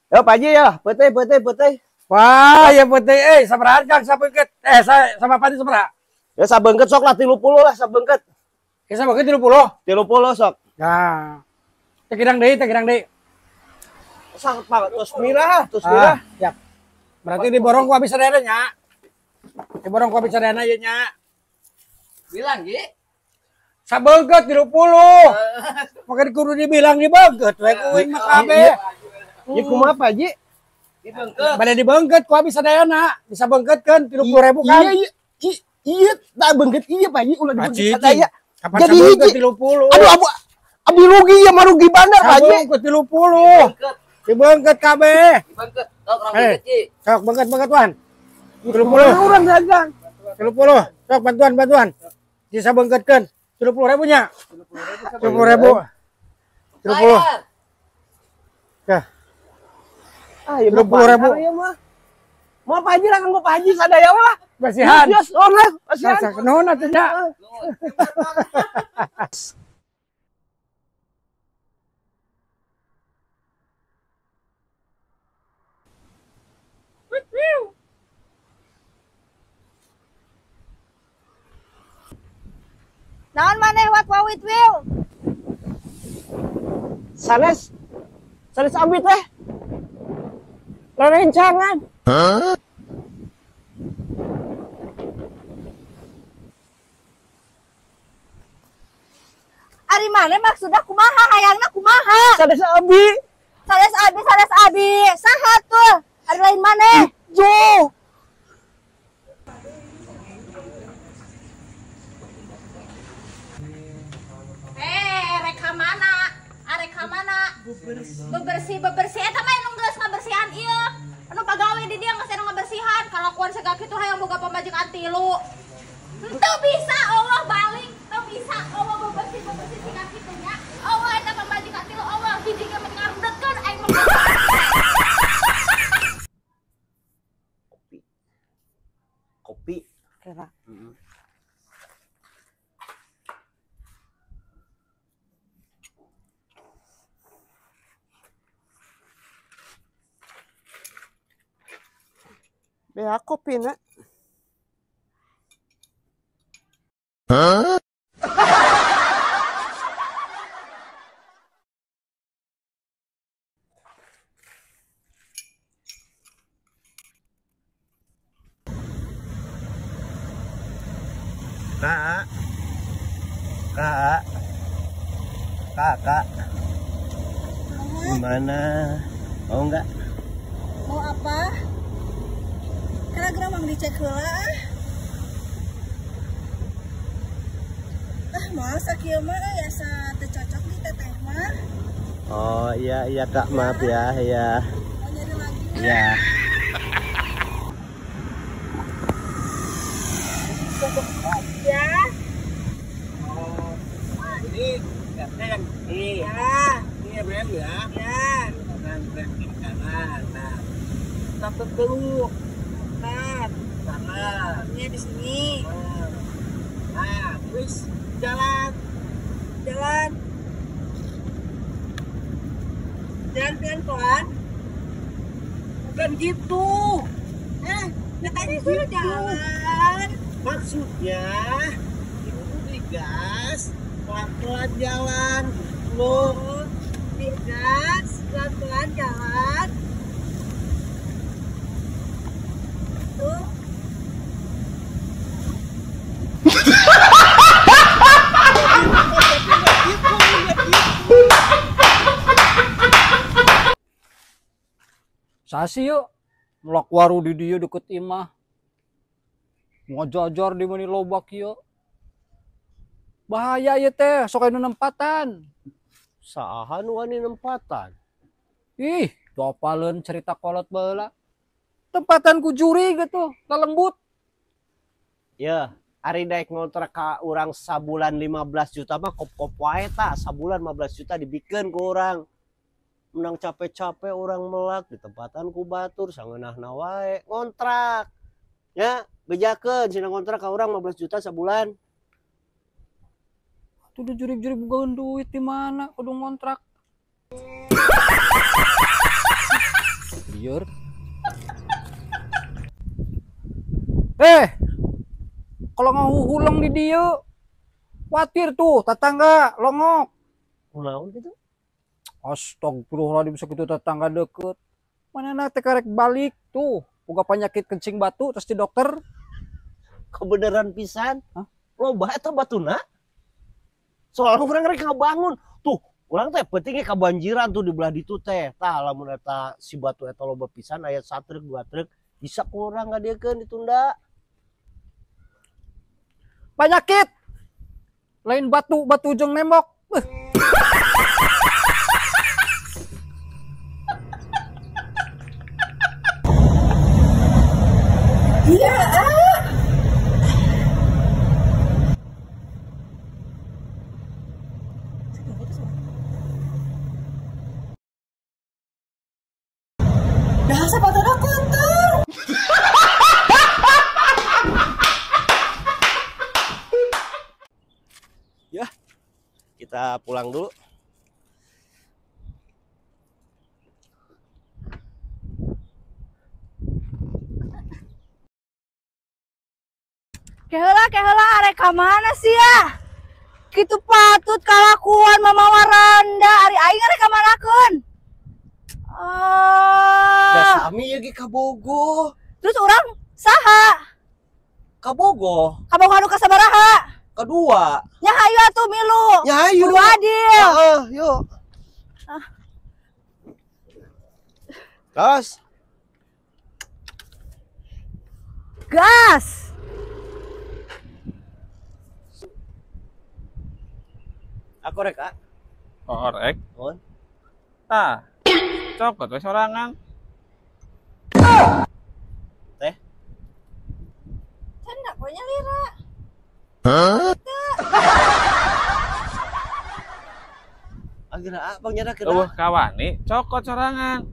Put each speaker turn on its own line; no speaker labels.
Yo Pak Haji ya, peuteuy peuteuy peuteuy.
Wah, ya peuteuy euy, sabaraha Kang sabeungkeut? Eh, sama Pak Haji sabaraha?
Ya sabeungkeut sok lah 30 lah sabeungkeut.
Ya sabeungkeut 30.
30 sok.
Nah. Teh kidang deui, teh kidang deui.
Sangat banget terus mirah, terus mirah.
Siap. Berarti diborong ku habis sadayana nya. Diborong ku habis sadayana ieu nya.
Bilang, Ji.
Sabeungkeut 30. Maka kudu dibilang dibeungkeut we ku uing mah kabeh.
Ieu kumaha Pak Haji?
Dibeungkeut.
Bade dibeungkeut ku habis sadayana, bisa beungkeutkeun 30.000 kan.
Iya iya iya tak beungkeut iya Pak Haji ulah dibeungkeut sadaya.
Jadi hiji 30.
Aduh abu abi rugi ya mah rugi bandar Pak Haji.
Sabeungkeut 30. Dibeungkeut kabeh.
Dibeungkeut. Sok urang beungkeut, Ji.
Sok beungkeut Wan. 30.
Urang dagang.
30. Sok bantuan bantuan. Bisa beungkeutkeun 30.000 nya. 30.000. 30. Ya.
Ah, ya
30.000.
Ya mah. Mau Pak Haji lah kanggo Pak Haji sadaya lah.
Basihan.
Yes, orang basihan.
Nuhun atuh nya.
Naon maneh wat wawit wiu?
Sanes. Sanes abi teh. Rerencangan.
Huh?
Ari maneh maksudna kumaha hayangna kumaha?
Sanes abi.
Sanes abi, sanes abi. Saha tuh? Ari lain maneh.
Jo.
Bebersih bebersih eta mah anu geus ngabersihan ieu. Anu pagawe di dia geus anu ngabersihan, kalakuan siga kitu hayang boga pamajikan tilu. Henteu bisa Allah balik, teu bisa Allah bebersih bebersih siga kitu nya. Allah eta pamajikan tilu Allah hiji ge mending ngarudetkeun aing mah.
Kopi. Kopi.
Kira.
Bea kopi nak.
Huh?
Kak. Kak. Kakak. Gimana? Mau nggak?
Mau apa? Kira-kira mang dicek heula. Ah, moal sakieu mah euy asa teu cocok di teteh mah.
Oh, iya iya Kak, maaf ya, iya.
Mau nyari lagi?
Iya.
Ya.
Oh, ini yang ini.
Ya.
Ini brand ya.
Ya.
Kanan, brand kanan. Nah, satu dulu.
Kanan.
Kanan.
Ini di sini.
Nah, terus jalan.
Jalan. Jalan pelan-pelan.
Bukan gitu.
Katanya suruh jalan.
Maksudnya itu digas, pelan-pelan jalan. Loh,
digas, pelan-pelan jalan. Tuh.
Sasi yuk, melak waru di dia deket imah. Ngajajar di mana lobak yuk. Bahaya ya teh, sok anu nempatan.
Saha nu wani nempatan?
Ih, dopaleun cerita kolot baheula. Tempatan ku juri gitu, lelembut.
Ya, ari daek ngontrak ka urang sabulan 15 juta mah kop-kop wae ta, sabulan 15 juta dibikeun ku urang. Menang capek-capek orang melak di tempatan ku batur sangeunahna wae ngontrak. Ya, bejakeun sina ngontrak ka urang 15 juta sabulan.
Tuh jurig-jurig bogaeun duit di mana kudu ngontrak. Lieur. Kalau ngahuhuleng di dieu khawatir tuh tetangga longok.
Kunaon gitu?
Astagfirullahaladzim sakitu tetangga deket. Manehna teh karek balik tuh, boga penyakit kencing batu terus di dokter.
Kebenaran pisan.
Hah?
Loba eta batuna. Soalnya urang rek ngabangun. Tuh, urang teh pentingnya kebanjiran tuh di belah ditu teh. Tah lamun eta si batu eta loba pisan aya satruk dua truk bisa kurang ngadiekeun ditunda.
Penyakit. Lain batu, batu jeung nembok.
Iya, ah. Dah sepatutnya kotor.
Ya, kita pulang dulu.
Keheula arek ka mana sih ya? Kitu patut kalakuan Mama Waranda, ari aing arek ka manakeun?
Da sami ye ge ka Bogo.
Terus urang saha?
Ka Bogo.
Ka Bogo anu ka sabaraha?
Kedua.
Nya hayu atuh milu.
Nya hayu.
Kudu adil.
Heeh, yuk. Gas.
Gas.
Aku rek, ah.
Oh, rek.
On.
Tah. Cokot we sorangan.
Teh.
Cendak we nya lira.
Hah?
Ageura ah, bang nyada keuna.
Eueuh kawani cokot sorangan.